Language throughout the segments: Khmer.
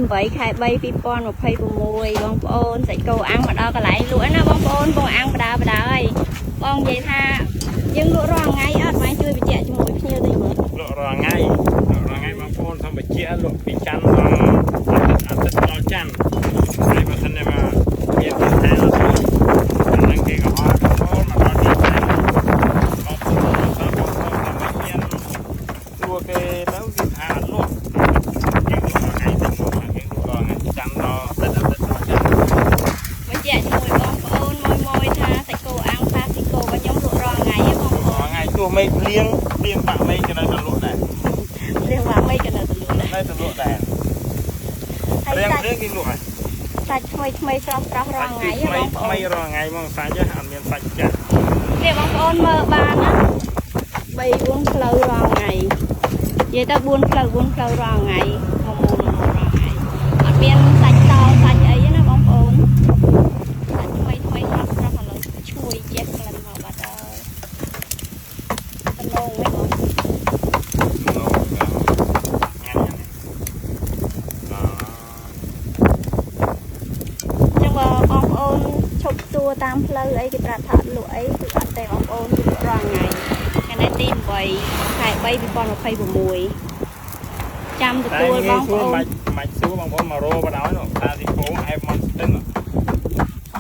8ខែ3 2026បងប្អូនសាច់គោអាំងមកដល់កន្លែងលក់ណាបងប្អូនបងអាំងបដាបដាហើយបងនិយាយថាយើងលក់រាល់ថ្ងៃអត់បានជួយបញ្ជាក់ជាមួយភ្ញៀវតិចមើល លក់រាល់ថ្ងៃលក់រាល់ថ្ងៃបងប្អូនសូមបញ្ជាក់លក់ពីច័ន្ទដល់អាទិត្យអាទិត្យដល់ច័ន្ទហើយបើសិនជាមកមានទីតាំងអត់អាហ្នឹងគេក៏អត់បងប្អូនមកដល់ទីតាំងបងប្អូនសូមបងប្អូនតែមិនមានសួរគេទៅគេថាអត់លក់យើងលក់រាល់ថ្ងៃតិចមកយើងលក់រាល់ថ្ងៃច័ន្ទដល់អាទិត្យអាទិត្យដល់ច័ន្ទ បញ្ជាក់ជាមួយបងប្អូនមួយមួយថាសាច់គោអាំងប៉ាស៊ីគោរបស់ខ្ញុំលក់រាល់ថ្ងៃហ៎បងប្អូន រាល់ថ្ងៃទោះមេឃភ្លៀងភ្លៀងបាក់មេឃក៏នៅតែលក់ដែរ រៀងว่าមិនក៏នៅតែលក់ដែរ នៅតែលក់ដែរ ហើយសាច់ រៀងភ្លៀងគេលក់ហើយ សាច់ថ្មីថ្មីស្រស់ស្រស់រាល់ថ្ងៃហ៎ ថ្មី បងប្អូន ថ្មីរាល់ថ្ងៃហ្មងសាច់អត់មានសាច់ចាស់ នេះបងប្អូនមើលបានណា3 4ផ្លូវរាល់ថ្ងៃនិយាយទៅ4ផ្លូវ4ផ្លូវរាល់ថ្ងៃមកមូលមកមូលរាល់ថ្ងៃអត់មានសាច់តសាច់អីទេណាបងប្អូនសាច់ថ្មីថ្មីស្រស់ស្រស់ឥឡូវឈ្ងុយចេះក្លិនមកបាត់ហើយតំណងវិញបង ណូញ៉ាំញ៉ាំអ ចឹងបើបងប្អូនឈប់សួរតាមផ្លូវអីគេប្រាប់ថាអត់លក់អីគឺអត់ទេបងប្អូនគឺលក់រាល់ថ្ងៃថ្ងៃនេះទី8ខែ3 2026ចាំទ តែ ទទួល ងា បងប្អូន យសួរមិនមិនសួរបងប្អូនមករោបដ ாய் នោះថាស៊ីគោអែបមាត់ស្ទឹង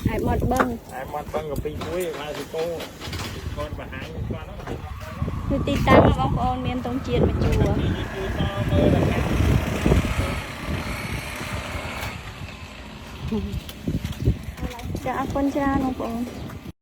អែបមាត់បឹង អែបមាត់បឹងកាពីមួយថាស៊ីគោគាត់បង្ហាញគាត់នោះ គឺទីតាំងបងប្អូនមានទងជាតិមកជួរ ជួយតមើលដល់ ចាអរគុណច្រើនបងប្អូន